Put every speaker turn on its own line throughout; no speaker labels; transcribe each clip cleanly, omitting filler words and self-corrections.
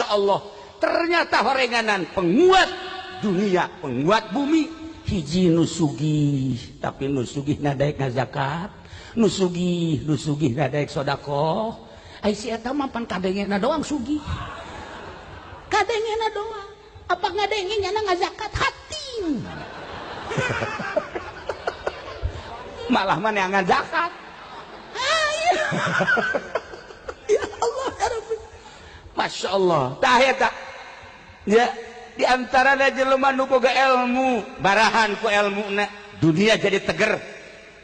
Allah, ternyata horenganan penguat dunia, penguat bumi. Hiji nu sugih, tapi nu sugih nadaek ngazakat, nu sugih, nu sugih nadaek sodakoh. Ai si eta mah pan kadengena doang sugih. Kadengena doang. Apa ngadenge nyana ngazakat hati. Malah mana yang ngazakat. Ya Allah ya Rabbi. Masya Allah. Tah eta. Ya, di antara jelema nu boga ilmu, barahan ku ilmuna, dunia jadi teger.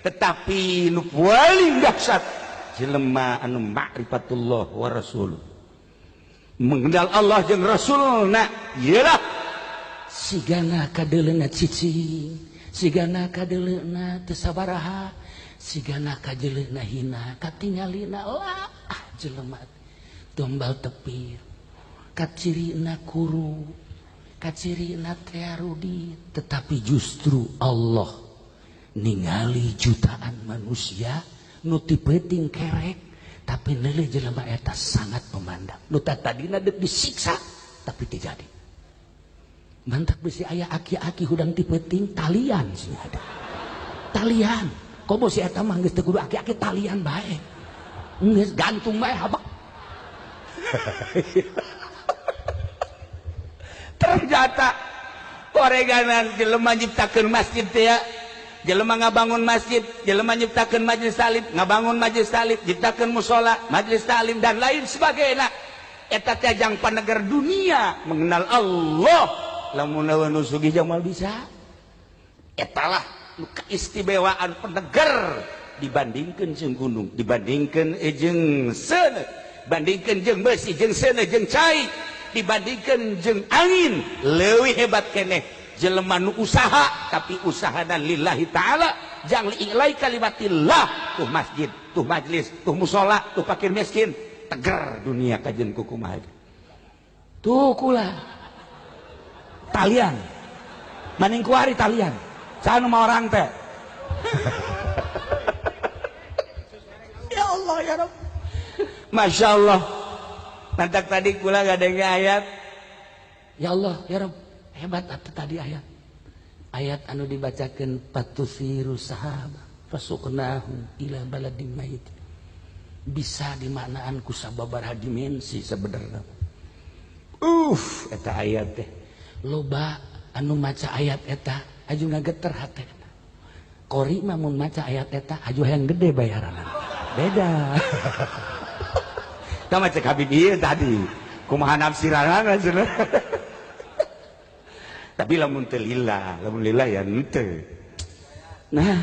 Tetapi nu paling dahsyat jelema anu ma'rifatullah wa rasul. Mengenal Allah jeung Rasulna, iyalah sigana kadeuleuna cicing, sigana kadeuleuna teu sabaraha, sigana kadeuleuna hina, katingalina lah jelema tombal tepir, kacirina kuru, kacirina tearudi, tetapi justru Allah ningali jutaan manusia nu ti peuting kerek, tapi neuleuh jelema eta sangat memandang. Nu tadina deuk disiksa tapi teu jadi. Mantak bisi aya aki-aki hudang ti peuting talian sih ada. Talian. Komo si eta mah geus teu kudu aki-aki talian bae. Geus gantung bae habak. Ternyata oreganan jelema nyiptakeun masjid teh ya. Jelema ngabangun masjid, jelema nyiptakeun majelis taklim, ngabangun majelis taklim, nyiptakeun mushola, majelis taklim dan lain sebagainya. Eta teh jang paneger dunia mengenal Allah. Lamun nu sugih jamal bisa. Etalah nu keistimewaan peneger dibandingkeun jeung gunung, dibandingkeun jeung seuneu, bandingkeun jeung besi, jeung seuneu, jeung cai, dibandingkeun jeung angin, leuwih hebat keneh jelema nu usaha tapi usahana lillahi ta'ala, jang li'ilai kalimatillah, tuh masjid, tuh majlis, tuh musola, tuh fakir miskin, teger dunia kajen kukumaha. Tuh kula talian maning kuari talian saha nu mawa orang teh. Ya Allah ya Rabb. Masya Allah. Nantak tadi kula ngadenge ayat. Ya Allah ya Rabb, hebat atuh tadi ayat. Ayat anu dibacakeun patusiru sahaba fasuqnahu ila baladin mayit. Bisa dimaknaan ku sababaraha dimensi sebenarnya. Eta ayat teh. Loba anu maca ayat eta aju ngageter hatena. Qori mah mun maca ayat eta aju hayang gede bayaranna. Beda. Tah cek Habib ieu tadi. Kumaha nafsiranana cenah. Tapi lamun teu lillah, lamun lillah ya henteu. Nah,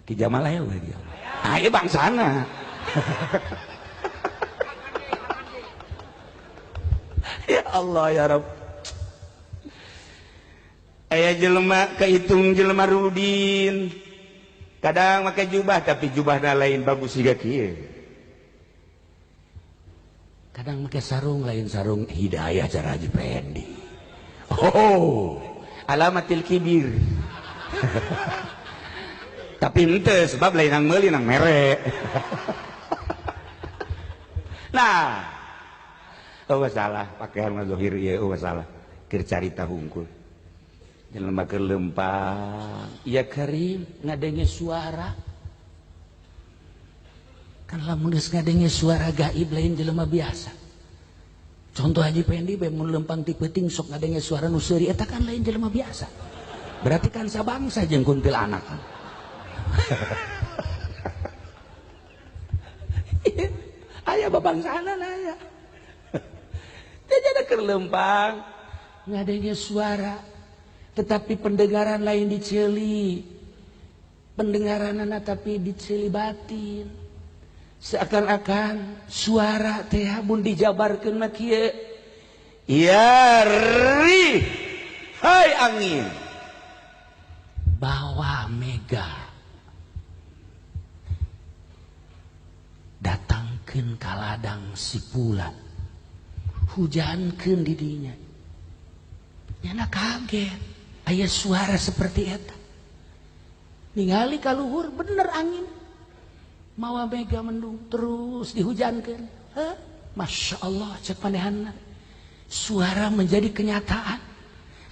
Ki Jamal aya we dia. Ah, ieu bangsana. Ya Allah ya Rabb. Aya jelema kahitung jelema rudin. Kadang make jubah tapi jubahna lain bagus siga kieu. Kadang make sarung lain sarung hidayah cara Haji Pendi. Oh, alamatil kibir. Tapi henteu sebab lain nang meuli nang mere. Nah, oh salah pakaian mah zahir ieu oh salah. Keur carita hungkul. Jelema keur lempang, ya karim ngadenge suara. Kan lamun geus ngadenge suara gaib lain jelema biasa. Contoh Haji Pendi bae mun lempang ti peuting sok ngadenge suara nu seuri eta kan lain jelema biasa. Berarti kan sabangsa jeung kuntilanak kan. Aya babangsana aya. Teh jadi keur lempang ngadenge suara tetapi pendengaran lain diceuli. Pendengaranana tapi diceuli batin. Seakan-akan suara teh mun dijabarkeun mah kieu. Ya ri, hai angin, bawa mega, datangkeun ka ladang si fulan, hujankeun di dinya. Nyana kaget, aya suara seperti eta. Ningali ka luhur bener angin. Mawa mega mendung terus dihujankeun. Hah? Masya Allah cek manehna, suara menjadi kenyataan.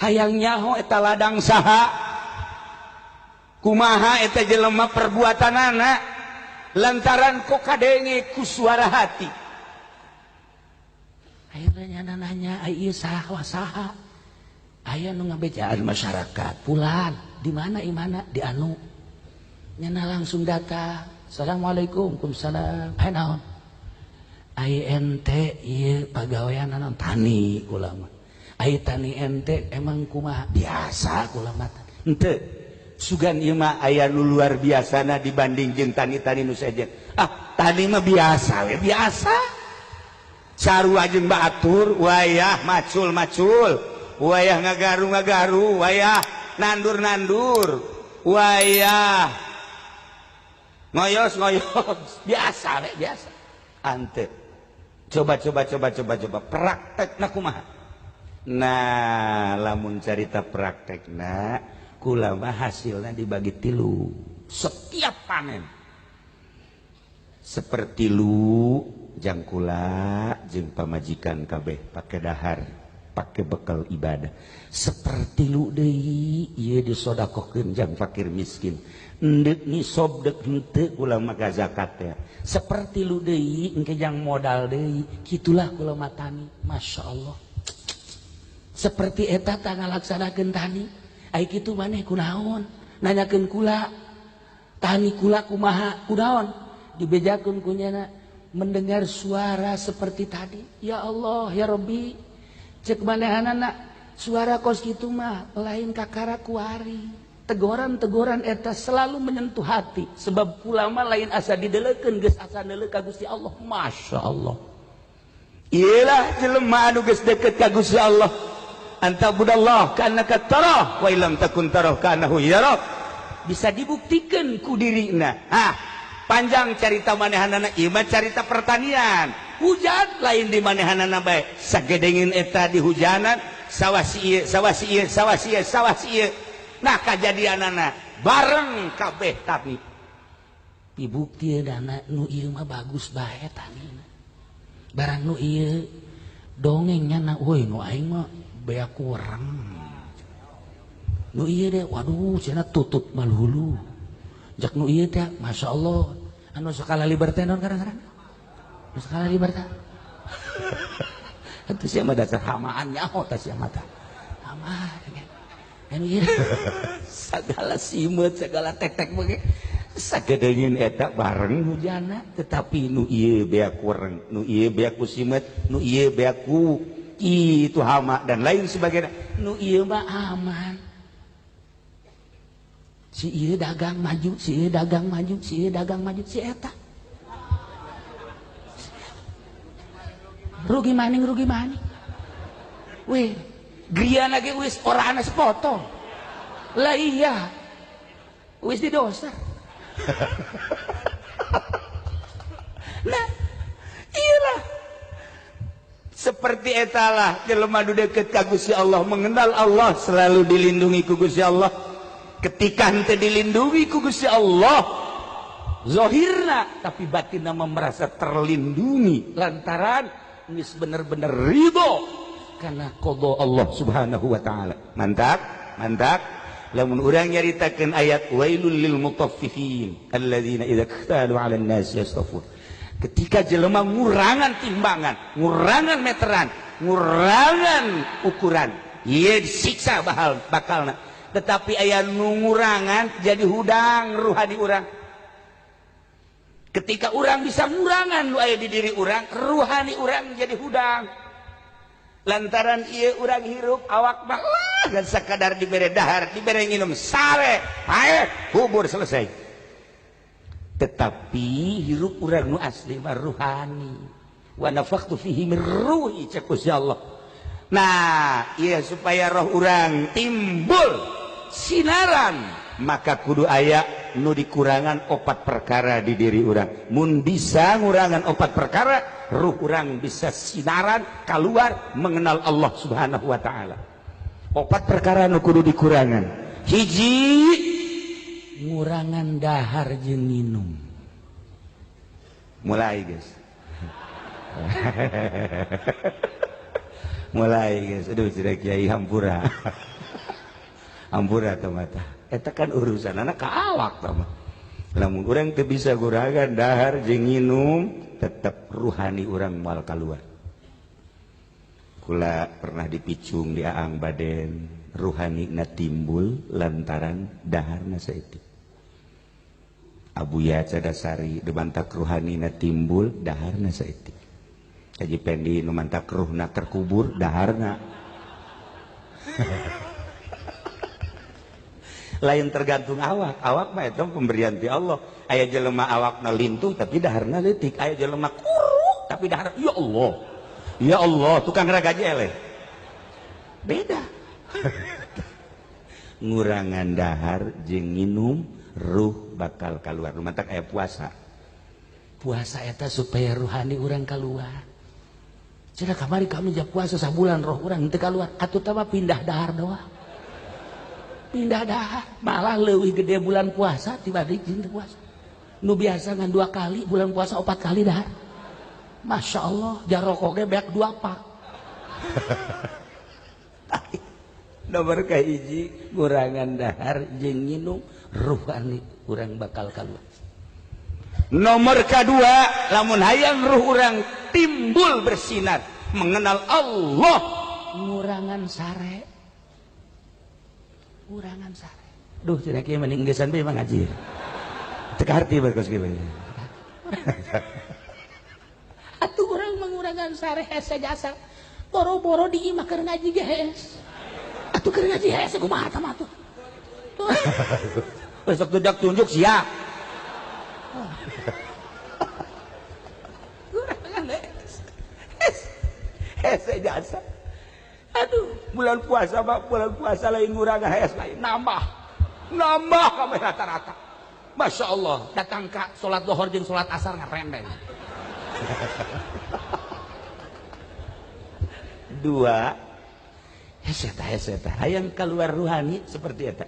Hayang nyaho eta ladang saha, kumaha eta jelema perbuatanana, lantaran kok kadenge ku suara hati. Akhirnya nanya, ai ieu saha saha? Aya nu ngabejaan masyarakat. Pulan, di mana imana? Di anu. Nyana langsung datang. Assalamualaikum, waalaikumsalam. Hai naon? Ai ente ieu pagawean naon? Tani kula mah. Ai tani ente emang kumaha? Biasa kula mah. Henteu. Sugan ieu mah aya nu luar biasana dibanding jeung tani-tani nu sejen. Ah, tani mah biasa we, biasa. Sarua jeung batur, wayah macul-macul, wayah ngagaru-ngagaru, wayah nandur-nandur, wayah ngoyos-ngoyos, biasa we, biasa. Ante. Coba coba coba coba coba praktekna kumaha? Nah, lamun carita praktekna kula mah hasilna dibagi tilu setiap panen. Seperti lu jang kula jeung pamajikan kabeh pake dahar, pake bekal ibadah. Seperti lu deui ieu disodakohkeun jang fakir miskin. Endek nisob dek henteu kula mah zakat teh. Seperti lu deui engke jang modal deui, kitulah kula mah tani. Masya Allah. Seperti eta tah ngalaksanakeun tani. Ai kitu maneh kunaon? Nanyakeun kula. Tani kula kumaha? Kunaon? Dibejakeun ku nyana mendengar suara seperti tadi. Ya Allah, ya Rabbi. Cek manehanana suara kos kitu mah lain kakara kuari. Teguran-teguran eta selalu menyentuh hati sebab kula mah lain asa didelekeun geus asa neuleuh ka Gusti Allah. Masya Allah. Iyalah jelema anu geus deket ka Gusti Allah. Anta budallah ka'annaka tarah wa illam takun tarah ka'annahu yarak. Bisa dibuktikan ku dirina. Ah, panjang carita manehanana ieu mah carita pertanian. Hujan lain di manehanana bae. Sagedengin eta di hujanan, sawah si ieu, sawah si ieu, sawah si ieu, sawah si ieu. Nah, kajadianana bareng kabeh tapi dibuktianana nu ieu mah bagus bae tanina. Barang nu ieu dongengnya na woi nu aing mah beak kurang. Nu ieu deh waduh cenah tutut malhulu. Jak nu ieu teh Masya Allah anu skala liberté naon kadang-kadang? Nu skala liberté. Atuh sia mah dasar hamaan nyaho tah sia mah tah. Hama anu ieu segala simeut segala tetek bege sagedeungin eta bareng hujana tetapi nu ieu beak kurang, nu ieu beak ku simeut, nu ieu beak ku itu hama dan lain sebagainya. Nu ieu mah aman. Si ieu dagang maju, si ieu dagang maju, si ieu dagang maju, si eta rugi maning, rugi maning. Wih, griana ge wis ora ana sepotong. Lah iya. Wis didosa. Nah, iyalah. Seperti etalah jelema nu deket ka Gusti Allah, mengenal Allah, selalu dilindungi ku Gusti Allah. Ketika henteu dilindungi ku Gusti Allah zahirna tapi batinna merasa terlindungi lantaran geus bener-bener ridho karena qada Allah Subhanahu wa taala. Mantap, mantap. Lamun urang nyaritakeun ayat wailul lil mutaffifin alladzina idza iktalu 'alan nas yastafun. Ketika jelema ngurangan timbangan, ngurangan meteran, ngurangan ukuran, ieu disiksa bakalna. Tetapi aya nu ngurangan jadi hudang ruhani urang. Ketika urang bisa ngurangan nu aya di diri urang, ruhani urang jadi hudang. Lantaran ieu urang hirup awak mah dan sakadar dibere dahar, dibere nginum sare, paeh, kubur selesai. Tetapi hirup urang nu asli mah ruhani. Wa nafakhtu fihi min ruhi cek Gusti Allah. Nah, iya supaya roh urang timbul sinaran, maka kudu aya nu dikurangan opat perkara di diri urang. Mun bisa ngurangan opat perkara, ruh urang bisa sinaran keluar mengenal Allah Subhanahu wa taala. Opat perkara nu kudu dikurangan. Hiji, ngurangan dahar jeung minum. Mulai guys. Mulai guys, aduh sudah kiai hampura. Hampura teh mata. Eta kan urusan anak ka awak tah mah. Lamun urang teu bisa gurangan dahar jeung nginum, tetep ruhani urang moal kaluar. Kula pernah dipicung di Aang Baden, ruhani na timbul lantaran daharna saeutik. Abuya Cadasari dibantak ruhani na timbul daharna saeutik. Haji Pendi nu mantak ruhna terkubur daharna. Lain tergantung awak, awak mah eta pemberian ti Allah. Aya jelema awakna lintuh tapi daharna leutik, aya jelema kuruk tapi dahar ya Allah. Ya Allah, tukang ragaji eleh. Beda. Ngurangan dahar jeung nginum ruh bakal keluar. Nu mantak aya puasa.
Puasa eta supaya ruhani urang keluar. Cenah kamari kami ja puasa sabulan roh urang teu keluar. Atuh tah mah pindah dahar doang. Pindah dahar, malah leuwih gede bulan puasa tibanding jeung teu puasa. Nu biasa ngan 2 kali, bulan puasa 4 kali dahar. Masya Allah, jarokok ge beak 2 pak.
Nomor kahiji ngurangan dahar jeung nginum
ruhani urang bakal keluar.
Nomor kedua, lamun hayang ruh urang timbul bersinar mengenal Allah,
ngurangan sare. Ngurangan sare.
Duh, cenah kieu mending geus bae mah ngaji. Teu kaharti bae kos kieu.
Atuh urang mengurangan sare hese jasa. Boro-boro di imah keur ngaji ge hees. Atuh keur ngaji hese kumaha tah mah atuh.
Besok tunjuk tunjuk siap. Hese jasa. Aduh, bulan puasa mah bulan puasa lain ngurangan hees lain nambah. Nambah kabeh rata-rata. Masya Allah,
datang ka salat zuhur jeung salat asar ngarendeng.
Dua, hese tah hese tah hayang keluar ruhani seperti eta.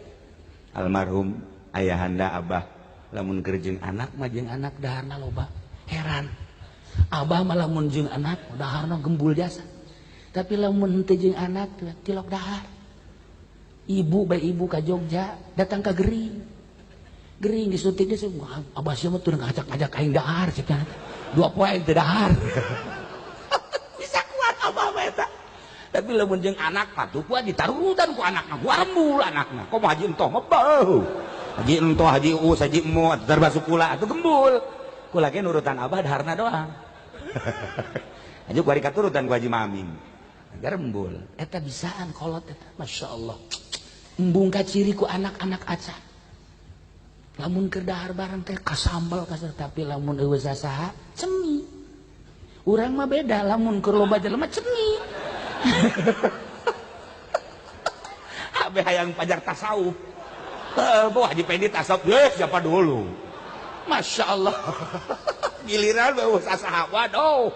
Almarhum ayahanda abah lamun keur jeung anak
mah jeung anak daharna loba. Heran. Abah mah lamun jeung anak daharna gembul jasa. Tapi lamun henteu jeung anak tilok dahar. Ibu bae ibu ka Jogja datang ka gering. Gering disuntik dia, abah sia mah teu ngajak-ngajak aing dahar cenah. 2 poe aing teu dahar.
Bisa kuat abah mah eta. Tapi lamun jeung anak mah tuh kuat ditarurutan ku anakna, gua rembul anakna. Komo haji entoh mah beuh. Haji entoh, haji uus, haji emo, termasuk kula atuh gembul. Kula ge nurutan abah daharna doang. Haji kuari katurutan ku Haji Maming.
Garembul. Eta bisaan kolot eta. Masya Allah. Embung kaciri ku anak-anak aca. Lamun keur dahar bareng teh kasambel kasar, tapi lamun eueuh sasaha cemi. Urang mah beda, lamun keur loba jelema cemi.
Habe hayang pajak tasawuf. Heuh, bawa Haji Pendi tasawuf, geus siapa dulu. Masya Allah. Giliran eueuh sasaha, waduh.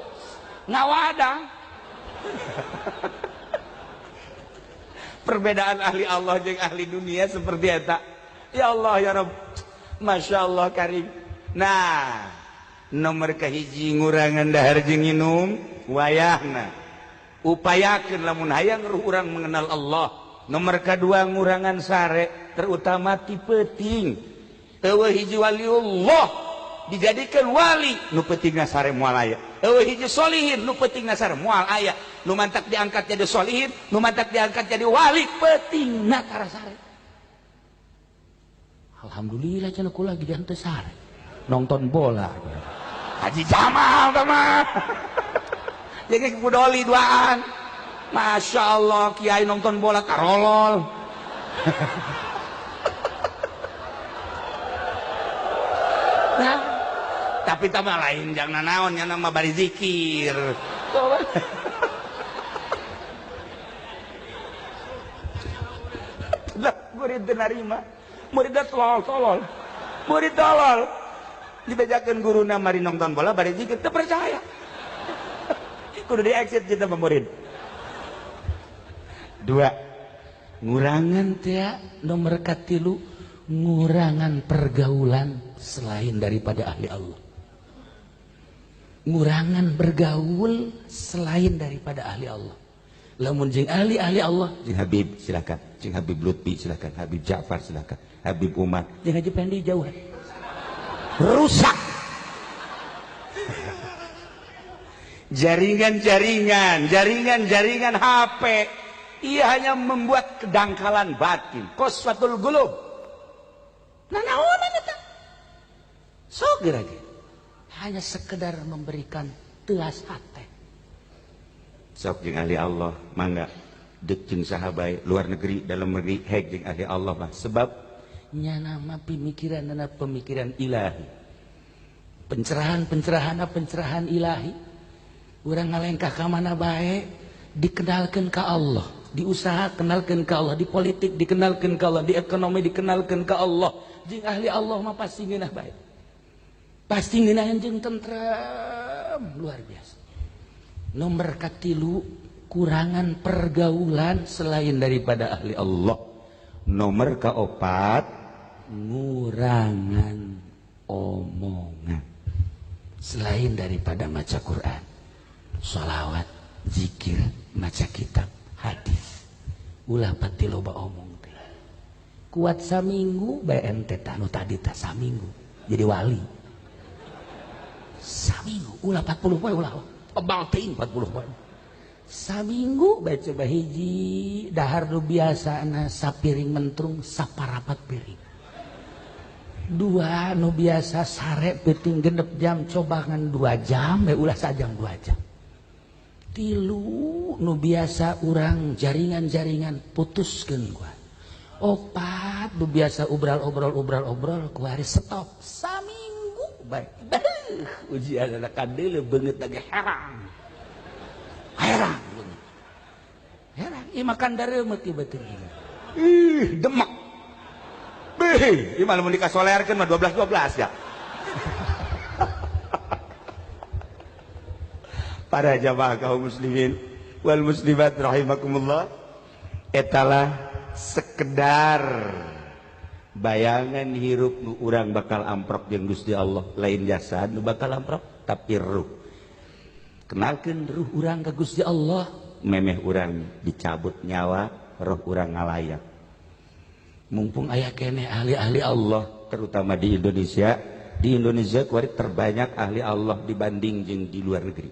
Ngawadang. Perbedaan ahli Allah jeung ahli dunia seperti eta. Ya Allah ya Rabb. Masya Allah karim. Nah, nomor kahiji ngurangan dahar jeung nginum wayahna. Upayakeun lamun hayang ruh urang mengenal Allah. Nomor kadua ngurangan sare, terutama ti peuting. Eueuh hiji waliullah dijadikan wali nu peutingna sare moal aya. Eueuh hiji solihin nu peutingna sare moal aya. Nu mantak diangkat jadi solihin, nu mantak diangkat jadi wali peutingna tara sare.
Alhamdulillah cenah kula ge henteu sare. Nonton bola.
Haji Jamal tah mah. Jadi kudoli duaan. Masya Allah kiai nonton bola karolol. Nah, tapi tambah lain jangan naon nya nama bari zikir. Lah murid teu narima. Murid tolol tolol. Murid tolol. Dibejakeun guruna mari nonton bola bari zikir teu percaya. Kudu di exit kita murid. Dua,
ngurangan teh nomor katilu ngurangan pergaulan selain daripada ahli Allah. Ngurangan bergaul selain daripada ahli Allah. Lamun jeung ahli-ahli Allah,
jeung Habib silakan, jeung Habib Lutfi silakan, Habib Ja'far silakan, Habib Umar,
jeung Haji Pendi jauhan.
Rusak. Jaringan-jaringan, jaringan-jaringan HP, ia hanya membuat kedangkalan batin, qaswatul qulub.
Nah, naonan eta? Sok geura ge. Hanya sekedar memberikan telas hati.
Sok jeung ahli Allah, mangga deuk jeung saha bae, luar negeri, dalam negeri, hek jeung ahli Allah mah. Sebab
nyana mah pemikiranna pemikiran ilahi. Pencerahan-pencerahanna pencerahan ilahi. Urang ngalengkah ka mana bae dikenalkeun ka Allah, di usaha kenalkeun ka Allah, di politik dikenalkeun ka Allah, di ekonomi dikenalkeun ka Allah. Jeung ahli Allah mah pasti ngeunah bae. Pasti ngeunah jeung tentrem luar biasa. Nomor katilu, kurangan pergaulan selain daripada ahli Allah.
Nomor keopat,
ngurangan omongan selain daripada maca Quran, sholawat, zikir, maca kitab, hadis. Ulah pati loba omong teh. Kuat saminggu bae ente tah nu tadi tah saminggu jadi wali. Saminggu ulah 40 poe ulah. Tebal teuing 40 poe. Saminggu bae coba hiji dahar nu biasana sapiring mentrung saparapat piring. Dua nu biasa sare peuting 6 jam coba ngan 2 jam bae ulah sajam 2 jam. Tilu nu biasa urang jaringan-jaringan putuskeun gua. Opat nu biasa obral-obrol kuari stop saminggu bae. Ujian anak kadeuleu beungeut lagi herang. Herang beungeut. Herang ieu makan dareumeut ieu beuteung.
Ih, demek. Beuh, ieu mah lamun dikasolerkeun mah 12-12 ya. Para jamaah kaum muslimin wal muslimat rahimakumullah, etalah sekedar bayangan hirup nu urang bakal amprok jeung Gusti Allah, lain jasad nu bakal amprok tapi ruh. Kenalkeun ruh urang ka Gusti Allah, memeh urang dicabut nyawa, roh urang ngalayak. Mumpung aya keneh ahli-ahli Allah, terutama di Indonesia. Di Indonesia kuari terbanyak ahli Allah dibanding jeung di luar negeri.